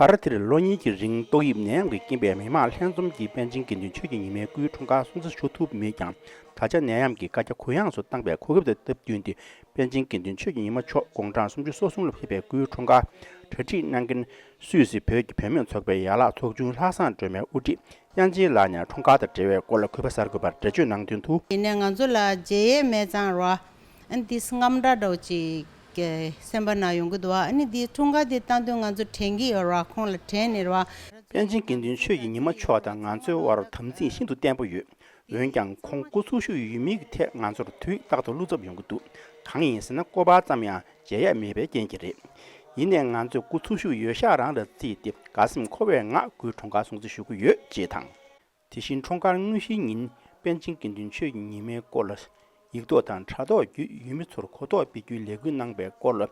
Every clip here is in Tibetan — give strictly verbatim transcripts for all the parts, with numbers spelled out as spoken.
བར་དེར་ལོ་གཉིས་ཀྱི་རིང་ཏོག་དབྱིབས་ནད་ཡམས་ཀྱི་རྐྱེན་པས་མི་མང་ལྷན་འཛོམས་ཀྱིས་པཎ་ཆེན་དགེ་འདུན་ཆོས་ཀྱི་ཉི་མའི་སྐུའི་འཁྲུངས་སྐར་སྲུང་བརྩི་ཞུ་ཐུབ་མེད་ཀྱང་། ད་ཆ་ནད་ཡམས་ཀྱི་བཀའ་རྒྱ་གུ་ཡངས་སུ་བཏང་བའི་གོ་སྐབས་དེ་སྟབས་བསྟུན་ཏེ། པཎ་ཆེན་དགེ་འདུན་ཆོས་ཀྱི་ཉི་མ་མཆོག་དགུང་གྲངས་སུམ་ཅུ་སོ་གསུམ་ལ་ཕེབས་པའི་སྐུའི་འཁྲུངས་སྐར་གྲ་སྒྲིག་གནང་མཁན་སུད་སི་བོད་ཀྱི་བུད་མེད་ཚོགས་པའི་ཡན་ལག་ཚོགས་ཆུང་ལྷག་བསམ་སྒྲོལ་མའི་དབུ་ཁྲིད་དབྱངས་ཅན་ལགས་ནས་འཁྲུངས་སྐར་དང་འབྲེལ་བའི་སྐོར་ལ་གུས་པ་གསར་འགོད་པར་འགྲེལ་བརྗོད་གནང་དོན་དུ། ཡིན་ནའི་ང་ཚོ་ལ་མཇལ་ཡས་མེད་ཙང་ར། ཨ་ནི་འདི་རྔམ་འདྲ་འདྲ་བོ་ཅིག་གི་སེམས་པ་ན་ཡོང་གི་འདུག་བ། ཨ་ནི་འདི་འཁྲུངས་སྐར་འདི་བཏང་དུས་ང་ཚོ་དྲན་གྱི་ཡོད་ར། ཁོང་ལ་དྲན་ནས་ར། པཎ་ཆེན་དགེ་འདུན་ཆོས་ཀྱི་ཉི་མ་མཆོག་དང་ང་ཚོའི་དབར་དམ་ཚིག་ཤིན་ཏུ་བརྟན་པོ་ཡོད། འོན་ཀྱང་ཁོང་སྐུ་འཚོ་བཞུགས་ཡོད་མེད་ཀྱི་ཐད་ང་ཚོར་དུས་རྟག་ཏུ་བློ་འཚབ་ཡོང་གི་འདུག། གང་ཡིན་ཟེར་ན་སྐོར་པ་ཙམ་ཡང་མཇལ་ཡས་མེད་པའི་རྐྱེན་གྱིས་རེད། ཡིན་ནའི་ང་ཚོས་སྐུ་འཚོ་བཞུགས་ཡོད་ཤག་རང་ལ་བརྩིས་ཏེ་དགའ་སེམས་འཁོལ་བའི་ངང་སྐུའི་འཁྲུངས་སྐར་སྲུང་བརྩི་ཞུ་གི་ཡོད་ཅེས་དང་། དེ་བཞིན་འཁྲུངས་སྐར་དངོས་གཞིའི་ཉིན་པཎ་ཆེན་དགེ་འདུན་ཆོས་ཀྱི་ཉི་མའི་སྐོར་ལ་ཡིག་ཐོག་དང་དྲ་ཐོག་བརྒྱུད་ཡུལ་མི་ཚོར་གོ་རྟོགས་སྤེལ་རྒྱུའི་ལས་འགུལ་གནང་པའི་སྐོར་ལ་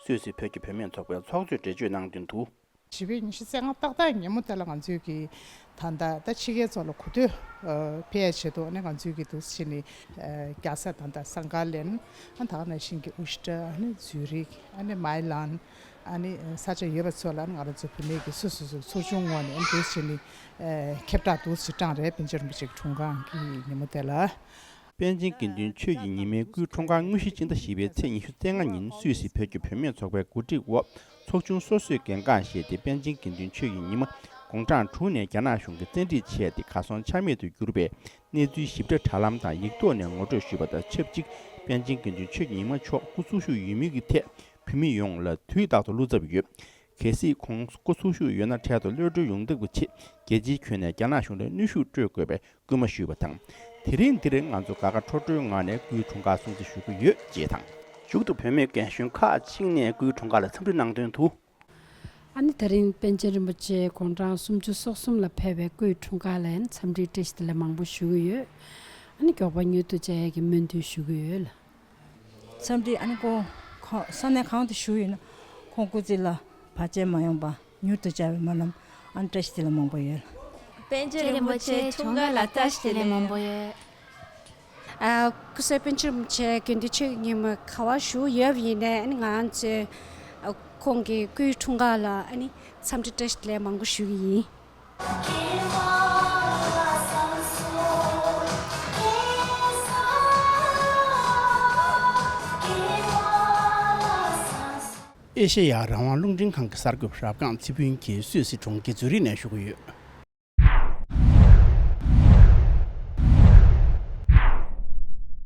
སུད་སི་བོད་ཀྱི་བུད་མེད་ཚོགས་པའི་ཚོགས་གཙོས་འགྲེལ་བརྗོད་གནང་དོན་དུ། བཞི་པའི་ཉི་ཤུ་རྩ་ལྔ་ཏག་ཏག་ཉིན་མོ་དེ་ལ་ང་ཚོས་ཀྱི་ད་ལྟ་ད་ཕྱི་རྒྱལ་ཚོ་ལ་གོ་ཐོས་ཕེབས་ཆེད་དུ་ནི་ང་ཚོས་ཀྱི་འདུག་ཕྱིན་ནས་རྒྱལ་ས་ད་ལྟ་སང་ག་ལན། ཨ་ད་ག་ནང་བཞིན་གྱི་ཨུ་སི་ཏྲ། ཨ་ནི་ཛུ་རིག། ཨ་ནི་མའི་ལན། ཨ་ནི་ས་ཆ་ཡོད་པ་ཚོ་ལ་ང་རང་ཚོ་བུད་མེད་ཀྱི་སོ་སོ་སོ་ཚོ་ཆུང་ངོས་ནས་ཨ་ནི་འདུག་ཕྱིན་ནས་ཁྱབ་བསྒྲགས་འདུག་ཅིག་བཏང་རེད། པཎ་ཆེན་རིན་པོ་ཆེ་གི་འཁྲུངས་སྐར་གྱི་ཉིན་མོ་དེ་ལ། པཎ་ཆེན་དགེ་འདུན་ཆོས་ཀྱི་ཉི་མའི་སྐུའི་འཁྲུངས་སྐར་དངོས་གཞི་སྤྱི་ཟླ་བཞི་པའི་ཚེས་ཉི་ཤུ་རྩ་ལྔ་ཉིན་སུད་སི་བོད་ཀྱི་བུད་མེད་ཚོགས་པའི་གོ་སྒྲིག་འོག་ཚོགས་ཆུང་སོ་སོས་གལ་འགངས་བཞེས་ཏེ་པཎ་ཆེན་དགེ་འདུན་ཆོས་ཀྱི་ཉི་མ་དགུང་གྲངས་དྲུག་ནས་རྒྱ་ནག་གཞུང་གིས་བཙན་ཁྲིད་བྱས་ཏེ་གར་སོང་ཆ་མེད་དུ་གྱུར་པའི་གནས་ཚུལ་ཞིབ་ཕྲ་དྲ་ལམ་དང་ཡིག་ཐོག་ནས་ངོ་སྤྲོད་ཞུས་པ་དང་ཆབས་ཅིག་པཎ་ཆེན་དགེ་འདུན་ཆོས་ཀྱི་ཉི་མ་མཆོག་སྐུ་འཚོ་བཞུགས་ཡོད་མེད་ཀྱི་ཐད་བོད་མི་ཡོངས་ལ་དུས་རྟག་ཏུ་བློ་འཚབ་ཡོད། གལ་སྲིད་ཁོང་སྐུ་འཚོ་བཞུགས་ཡོད་ན་འཕྲལ་དུ་གློད་གྲོལ་ཡོང་ཐབས་ཀྱི་ཆེད་རྒྱལ་སྤྱིའི་ཁྱོན་ནས་རྒྱ་ནག་གཞུང་ལ་གནོན་ཤུགས་སྤྲོད་དགོས་པའི་སྐུལ་མ་ཞུས་པ་དང་། དེ་རིང་འདིར་ང་ཚོ་དགའ་དགའ་སྤྲོ་སྤྲོའི་ངང་ནས་སྐུའི་འཁྲུངས་སྐར་སྲུང་བརྩི་ཞུ་གི་ཡོད་ཅེས་དང་། མཇུག་ཏུ་བུད་མེད་རྒན་གཞོན་ཁག་ཅིག་ནས་སྐུའི་འཁྲུངས་སྐར་ལ་འཚམས་འདྲི་གནང་དོན་དུ། ཨ་ནི་ད་རིང་པཎ་ཆེན་རིན་པོ་ཆེ་དགུང་གྲངས་སུམ་ཅུ་སོ་གསུམ་ལ་ཕེབས་པའི་སྐུའི་འཁྲུངས་སྐར་ལ་ཡང་འཚམས་འདྲིའི་བཀྲ་ཤིས་བདེ་ལེགས་མང་པོ་ཞུ་གི་ཡོད། ཨ་ནི་མགྱོགས་པ་མྱུར་དུ་མཇལ་ཡས་ཀྱི་སྨོན་འདུན་ཞུ་གི་ཡོད་ལ། འཚམས་འདྲི། ཨ་ནི་ཁོང་ཁོང་ས་གནས་གང་དུ་བཞུགས་ཡོད་ན་ཁོང་སྐུ་ཚེ་ལ་བར་ཆད་མ་ཡོང་པ་མྱུར་དུ་མཇལ་བའི་སྨོན་ལམ། ཨ་ནི་བཀྲ་ཤིས་བདེ་ལེགས་མང་པོ་ཡོད། པཎ་ཆེན་རིན་པོ་ཆེ་འཁྲུངས་སྐར་ལ་བཀྲ་ཤིས་བདེ་ལེགས་མང་པོ་ཡོད། ཨ། སྐུ་ཚེ་པཎ་ཆེན་རིན་པོ་ཆེ་དགེ་འདུན་ཆོས་ཀྱི་ཉི་མ་ག་པར་བཞུགས་ཡོད་པ་ཡིན་ནའི་ཨ་ནི་ང་ཚོས་ཨ། ཁོང་གི་སྐུའི་འཁྲུངས་སྐར་ལ་ཨ་ནི་འཚམས་འདྲི་བཀྲ་ཤིས་བདེ་ལེགས་མང་པོ་ཞུ་གི་ཡིན། ཨེ་ཤེ་ཡ་རང་དབང་རླུང་འཕྲིན་ཁང་གི་གསར་འགོད་པ་རབ་སྒང་ཚེ་ཕུན་གྱིས་སུད་སི་གྲོང་ཁྱེར་ཛུ་རིག་ནས་ཞུ་གི་ཡོད།